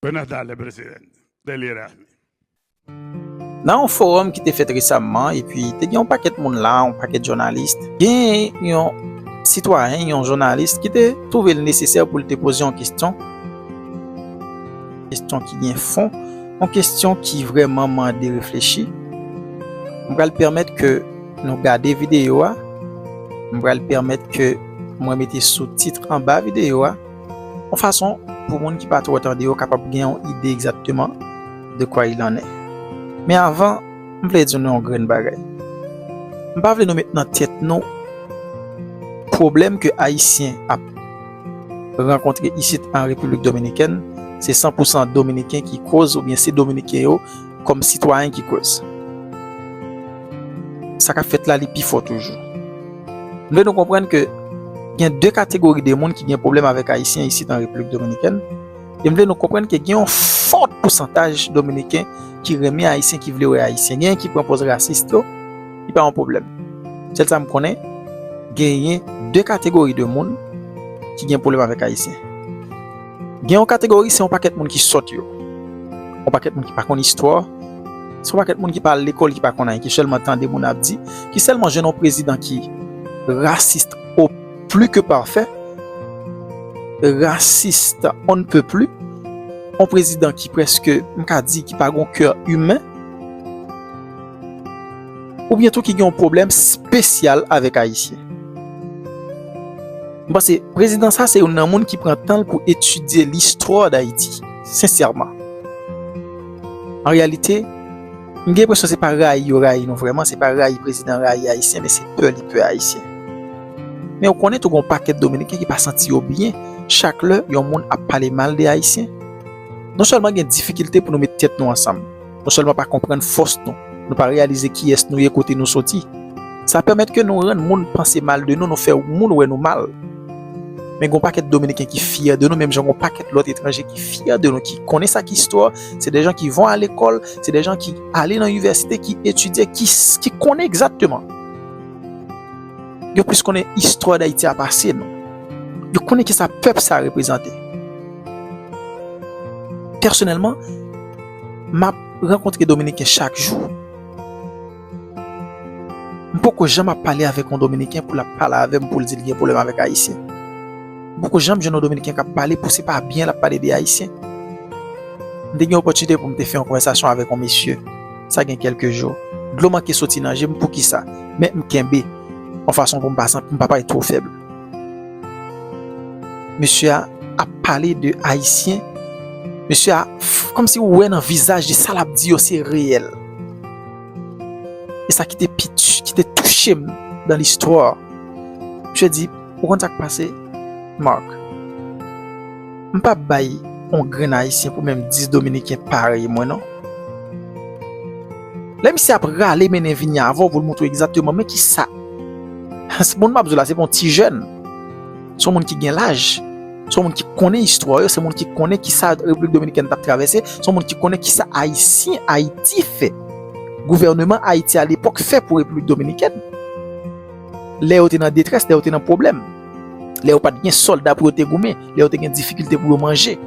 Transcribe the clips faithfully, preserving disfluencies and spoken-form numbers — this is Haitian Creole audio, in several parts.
Buenas tardes, presidente. Deli Erasmi. Nan yon fowòm ki te fèt resamman, epi te gen yon pakèt moun la, yon pakèt jounalis, gen yon sitwayen, yon jounalis ki te twouve l nesesè pou l te poze yon kesyon, kesyon ki gen fon, yon kesyon ki vrèman mande reflechi. M pral pèmèt ke nou gade videyo a, m pral pèmèt ke mwen mete soutit anba videyo a, yon fason pou moun ki pa twò tande yo kapab gen yon ide egzakteman de quoi il en est. Men avan, m vle di nou yon grenn bagay. M pa vle nou met nan tèt nou pwoblèm ke Ayisyen ap rankontre isit an Repiblik Dominikèn, se san pou san Dominiken ki koz oubyen se Dominiken yo kòm sitwayen ki koz. Sa k ap fèt la, li pi fò toujou. M vle nou konprann ke gen de kategori de moun ki gen pwoblèm avèk Ayisyen isit an Repiblik Dominikèn, e m vle nou konprann ke gen yon fò pousantaj Dominiken ki renmen Ayisyen, ki vle wè Ayisyen. Genyen ki pran pòz rasis yo, li pa yon pwoblèm. Sèl sa m konnen, genyen de kategori de moun ki gen pwoblèm avèk Ayisyen. Gen yon kategori, se yon pakèt moun ki sòt yo. Yon pakèt moun ki pa konn istwa. Se yon pakèt moun ki pa al lekòl, ki pa konn anyen, ki sèlman tande moun ap di, ki sèlman jwenn yon prezidan ki rasis au plus que parfait, rasis on ne peut plus, yon prezidan ki prèske, m ka di, ki pa gen kè imen, oubyen tou ki gen yon pwoblèm espesyal avèk Ayisyen. M panse prezidan sa se youn nan moun ki pran tan l pou etidye listwa Dayiti, sensèman. An reyalite, m gen enpresyon se pa rayi yo rayi nou vrèman, se pa rayi prezidan rayi Ayisyen, men se pè li pè Ayisyen. Men ou konnen tou gen yon pakèt Dominiken ki pa santi yo byen chak lè yon moun ap pale mal de Ayisyen. Non sèlman gen difikilte pou nou met tèt nou ansanm, non sèlman pa konprann fòs nou, nou pa reyalize kiyès nou ye, kote nou soti. Sa pèmèt ke nou rann moun panse mal de nou, nou fè moun wè nou mal. Men gen yon pakèt Dominiken ki fyè de nou, menm jan gen yon pakèt lòt etranje ki fyè de nou, ki konnen sa k istwa, se de jan ki von a lekòl, se de jan ki ale nan inivèsite, ki etidye, ki, ki konnen egzakteman. Yo plis konnen istwa Dayiti a pase nou. Yo konnen kisa pèp sa reprezante. Pèsonèlman, m ap rankontre Dominiken chak jou. M poko janm ap pale avèk yon Dominiken pou l ap pale avè m pou l di l gen pwoblèm avèk Ayisyen. M poko janm jwenn yon Dominiken k ap pale pou se pa byen l ap pale de Ayisyen. M te gen opòtinite pou m te fè yon konvèsasyon avèk yon mesye, sa gen kèlke jou. Dlo manke soti nan je m, poukisa? Men m kenbe yon fason pou m pa santi m pa parèt twò fèb. Mesye a ap pale de Ayisyen. Mesye a, kòmsi ou wè nan vizaj li, sa l ap di yo se reyèl. E sa ki te pi, ki te touche m nan listwa. Misye di, ou konn sa k pase, Marc? M p ap bay yon grenn Ayisyen pou menm dis Dominiken parèy mwen, non. Lè misye ap rale mennen vini avè w pou l montre w egzakteman men kisa. Se moun m ap di w la, se pa yon ti jèn. Se yon moun ki gen laj. Se yon moun ki konnen istwa yo, se moun ki konnen kisa Repiblik Dominikèn t ap travèse, se yon moun ki konnen kisa Ayisyen, Ayiti fè. Gouvèneman Ayiti alepòk fè pou Repiblik Dominikèn. Lè yo te nan detrès, lè yo te nan pwoblèm, lè yo pa t gen sòlda pou yo te goumen, lè yo te gen difikilte pou yo manje.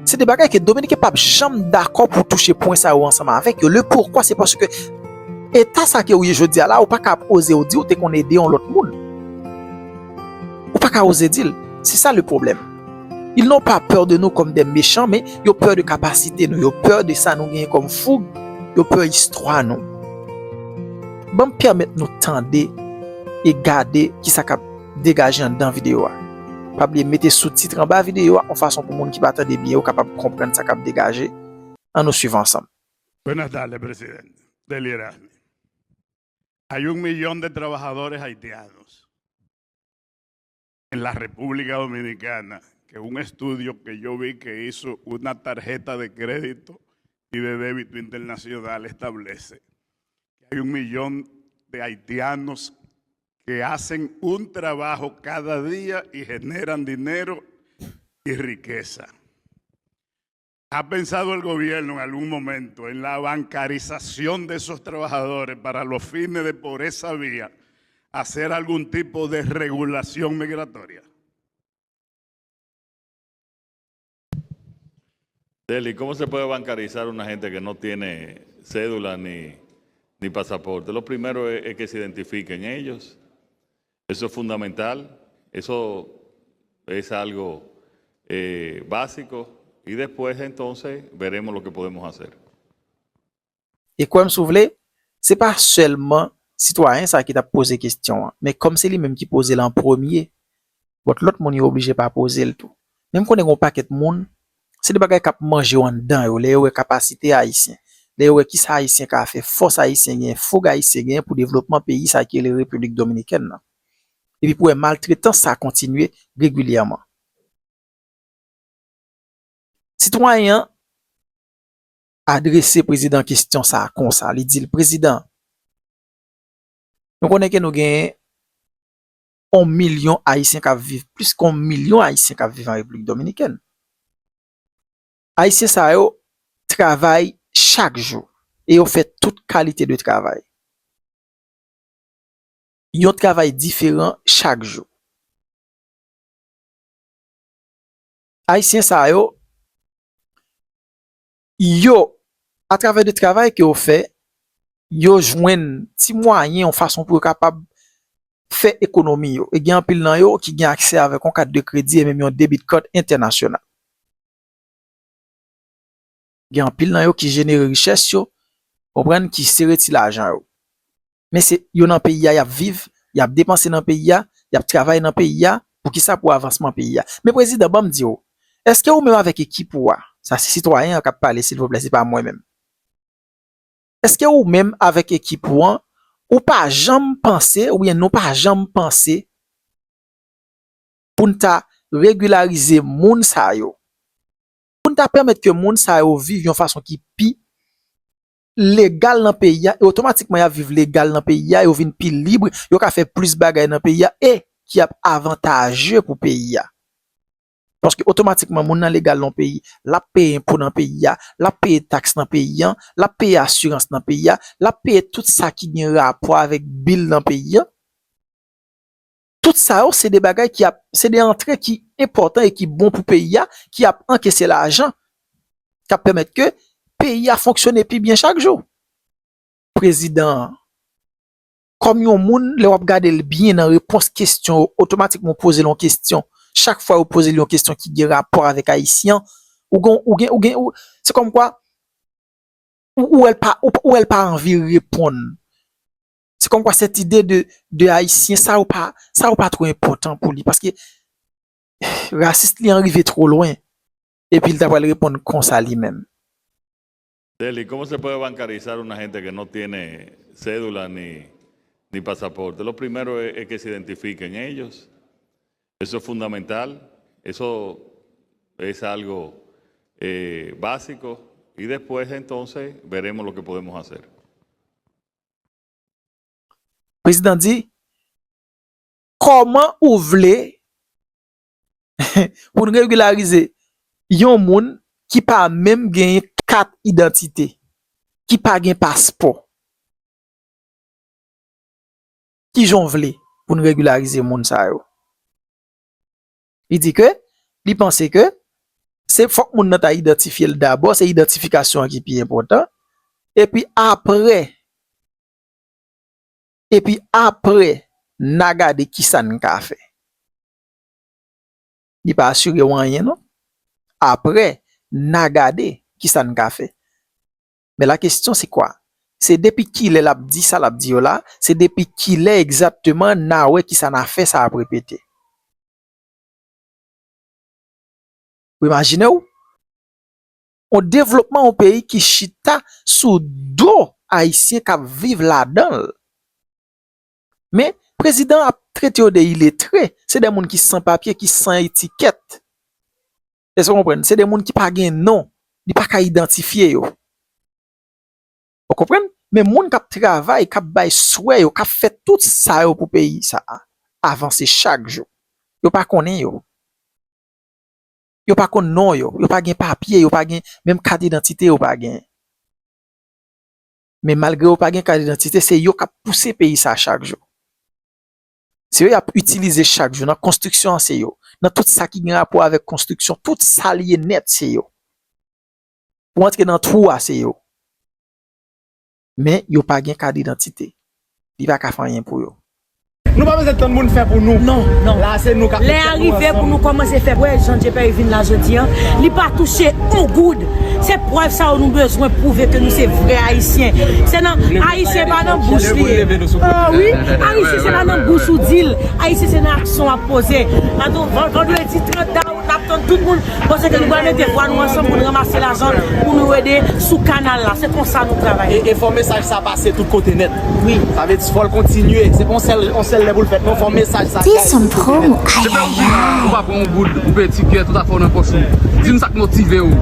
Se de bagay ke Dominiken p ap janm dakò pou touche pwen sa yo ansanm avèk yo. Le poukwa, se paske eta sa ke ou ye jodi a la, ou pa ka ap oze w di ou te konn ede yon lòt moun. Ou pa ka oze di l. Se sa le pwoblèm. Ils n'ont pas peur de nous comme des méchants, men yo pè de kapasite nou, yo pè de sa nou genyen kòm foug, yo pè istwa nou. Ban m pèmèt nou tande e gade kisa k ap degaje anndan videyo a. Pa bliye mete soutit anba videyo a, yon fason pou moun ki pa tande byen yo kapab konprann sa k ap degaje. Ann nou swiv ansanm. Buenas tardes, presidente. Deli Erasmi. Hay un millón de trabajadores haitianos en la República Dominicana, que un estudio que yo vi que hizo una tarjeta de crédito y de débito internacional establece que hay un millón de haitianos que hacen un trabajo cada día y generan dinero y riqueza. ¿Ha pensado el gobierno en algún momento en la bancarización de esos trabajadores para los fines de por esa vía hacer algún tipo de regulación migratoria? Deli, ¿cómo se puede bancarizar una gente que no tiene cédula ni, ni pasaporte? Lo primero es, es que se identifiquen ellos. Eso es fundamental. Eso es algo eh, básico. Y después entonces veremos lo que podemos hacer. E kwè m si w vle, se pa sèlman sitwayen sa ki t ap poze kesyon an, men kòm se li menm ki poze l an premye, but lòt moun yo oblije pa poze l tou. Men m konnen gen yon pakèt moun, se de bagay k ap manje yo anndan yo, lè yo wè kapasite ayisyen, lè yo wè kisa ayisyen ka fè, fòs ayisyen genyen, foug ayisyen genyen pou devlopman peyi sa ki rele Repiblik Dominikèn nan. Epi pou wè maltretans sa kontinye regilyèman. Sitwayen an adrese prezidan kesyon sa a konsa, li di l, Prezidan, nou konnen ke nou genyen yon milyon Ayisyen k ap viv, plis ke yon milyon Ayisyen k ap viv an Repiblik Dominikèn. Ayisyen sa yo travay chak jou e yo fè tout kalite de travay. Yon travay diferan chak jou. Ayisyen sa yo, yo, atravè de travay ke yo fè, yo jwenn ti mwayen, yon fason pou yo kapab fè ekonomi yo. E gen anpil nan yo ki gen aksè avèk yon kat de kredi e menm yon debit card entènasyonal. Gen anpil nan yo ki jenere richès yo, konprann, ki sere ti lajan yo. Men se yo nan peyi a y ap viv, y ap depanse nan peyi a, y ap travay nan peyi a, poukisa? Pou avansman peyi a. Men prezidan, ban m di w, èske ou menm avèk ekip ou a, sa se sitwayen an k ap pale silvouplè, se pa mwen menm. Èske ou menm avèk ekip ou an, ou pa janm panse, oubyen nou pa janm panse pou n ta regilarize moun sa yo, pou n ta pèmèt ke moun sa yo viv yon fason ki pi legal nan peyi a, e otomatikman y ap viv legal nan peyi a, yo vin pi lib, yo ka fè plis bagay nan peyi a, e ki ap avantaje pou peyi a. Paske otomatikman moun nan legal nan peyi, l ap peye enpo nan peyi a, l ap peye taks nan peyi a, l ap peye asirans nan peyi a, l ap peye tout sa ki gen rapò avèk bil nan peyi a. Tout sa yo, se de bagay ki ap, se de antre ki enpòtan e ki bon pou peyi a, ki ap ankese lajan, k ap pèmèt ke peyi a fonksyone pi byen chak jou. Prezidan an, kòm yon moun, lè w ap gade l byen nan repons kesyon yo, otomatikman ou poze l yon kesyon. Chak fwa yo poze l yon kesyon ki gen rapò avèk Ayisyen an, ou gen, ou gen, ou gen, ou, se kòmkwa, ou, ou wè l pa, ou, ou wè l pa anvi reponn. Se kòmkwa sèt ide de, de Ayisyen, sa yo pa, sa yo pa twò enpòtan pou li, paske rasis li an rive twò lwen, epi l ta pral reponn konsa li menm. Deli, ¿cómo se puede bancarizar una gente que no tiene cédula ni, ni pasaporte? Lo primero es, es que se identifiquen ellos. Eso es fundamental. Eso es algo eh, básico. Y después entonces veremos lo que podemos hacer. Prezidan di, kòman ou vle pou n regilarize yon moun ki pa menm gen kat idantite, ki pa gen paspò? Kijan w vle pou n regilarize moun sa yo? Li di ke li panse ke se fòk moun nan ta idantifye l dabò, se idantifikasyon an ki pi enpòtan. Epi apre, epi apre, n a gade kisa n ka fè. Li pa asire w anyen non. Apre, n a gade kisa n ka fè. Men la kesyon se kwa? Se depi kilè l ap di sa l ap di yo la? Se depi kilè egzakteman n a wè kisa n a fè sa ap repete? Ou imajine w? Yon devlopman yon peyi ki chita sou do Ayisyen k ap viv ladan l. Men, prezidan ap trete yo de iletre, se de moun ki san papye, ki san etikèt. Èske w konprann? Se de moun ki pa gen non, li pa ka idantifye yo. Ou konprann? Men moun k ap travay, k ap bay swè yo, k ap fè tout sa yo pou peyi sa a avanse chak jou. Yo pa konnen yo. Yo pa konn non yo, yo pa gen papye, yo pa gen menm kat idantite yo pa gen. Men malgre yo pa gen kat idantite, se yo k ap pouse peyi sa chak jou. Se yo y ap itilize chak jou nan konstriksyon an, se yo. Nan tout sa ki gen rapò avèk konstriksyon, tout sa l ye nèt, se yo. pou antre nan twou a, se yo. Men yo pa gen kad idantite. Li pa ka fè anyen pou yo. Nou pa bezwen tann moun fè pou nou. Non, non. La, se nou k ap fè pou nou ansanm. Lè a rive pou nou kòmanse fè prèv, jan Djepèri vin la jodi a, li pa touche yon goud. Se prèv sa yo nou bezwen pwouve ke nou se vrè Ayisyen. Se nan, Ayisyen pa nan bouch li ye. Ah wi, Ayisyen se pa nan bouch ou di l. Ayisyen se nan aksyon w ap poze. Adan, van-, vandredi trant dawout, n ap tann tout moun. Paske nou pral mete vwa nou ansanm pou n ranmase lajan pou nou ede sou kanal la. Se konsa nou travay. E, e fò mesaj sa pase tout kote nèt. Wi. Sa vle di fò l kontinye. Se pa yon sèl, yon sèl lè pou l fèt, non, fò mesaj sa. Dis son promo. Ay, ay, ay. Ou pa pran yon goud, ou peye tikèt, tout afè w nan pòch ou. Di m sa k motive w.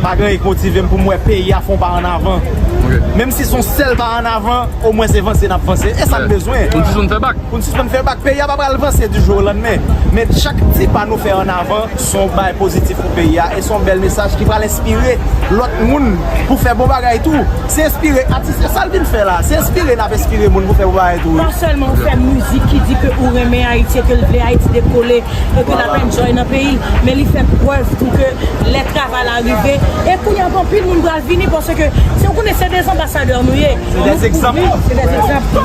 Pa gen anyen k motive m pou m wè peyi a fè yon pa annavan. Ok. Menm si se yon sèl pa annavan, omwen se vanse n ap vanse. E sa n bezwen. Pou n sispann fè bak. Pou n sispann fè bak, peyi a pa pral vanse di jou o landmen. Men chak ti pa nou fè annavan, se yon bagay pozitif pou peyi a. E se yon bèl mesaj ki pral enspire lòt moun pou fè bon bagay tou. Se enspire atis, se sa l vin fè la. Se enspire n ap enspire moun pou fè bon bagay tou, wi. Pa sèlman ou fè mizik ki di ke ou renmen Ayiti e ke l vle Ayiti dekole e ke n ap enjoy nan peyi, men li fè prèv tou ke lè travay la rive, e kounye a anpil moun pral vini paske se, ou konnen se de anbasadè nou ye. Se de egzanp. Wi, se de egzanp.